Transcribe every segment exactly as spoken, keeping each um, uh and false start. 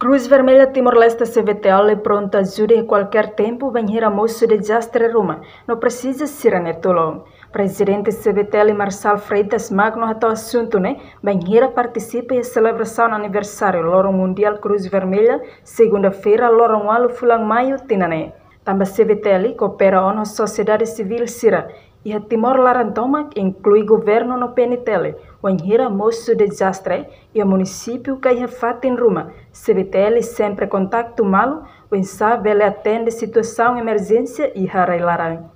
Cruz Vermelha Timor-Leste, C V T L, pronta ajuda iha kualkér tempu bainhira mosu dezastre ruma no presiza sira-nia tulun. Prezidente C V T L, Marçal Freitas Magno, hato'o asuntu ne'e bainhira partisipa iha selebrasaun aniversáriu Loron Mundiál Cruz Vermelha, segunda-feira, loron ualu fulan Maiu tinan ne'e. Tanba C V T L koopera ona ho sosiedade sivíl sira iha Timor laran tomak, inklui governu no P N T L, wainhira mosu dezastre iha munisípiu ka iha fatin ruma, C V T L sempre kontaktu malu oinsá bele atende situasaun emerjénsia iha rai-laran.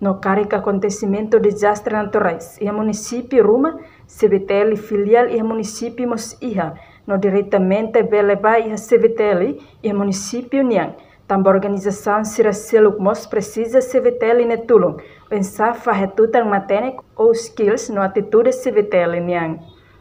No karik akontesimentu dezastre naturais iha munisípiu ruma, C V T L filiál iha munisípiu mós iha, no diretamente bele bá iha C V T L iha munisípiu nian. Tanba organizasaun sira seluk mós presiza C V T L nia tulun oinsá fahe tutan matenek ou skills no atitude C V T L nian.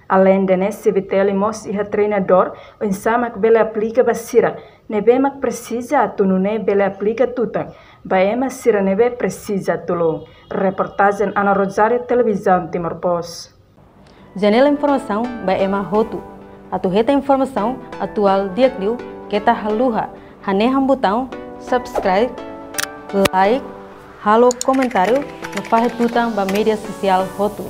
Aleinde ne'e, C V T L mós iha treinadór oinsá mak bele aplika ba sira ne'ebé mak presiza, atu nune'e bele aplika tutan ba ema sira ne'ebé presiza tulun. Reportajen Ana Rosário, Televizaun Timor Post. Janela informasaun ba ema hotu. Atu hetan informasaun atuál di'ak liu, keta haluha hanehan butaun subscribe, like, halo komentáriu no fahe tutan ba média sosiál hotu.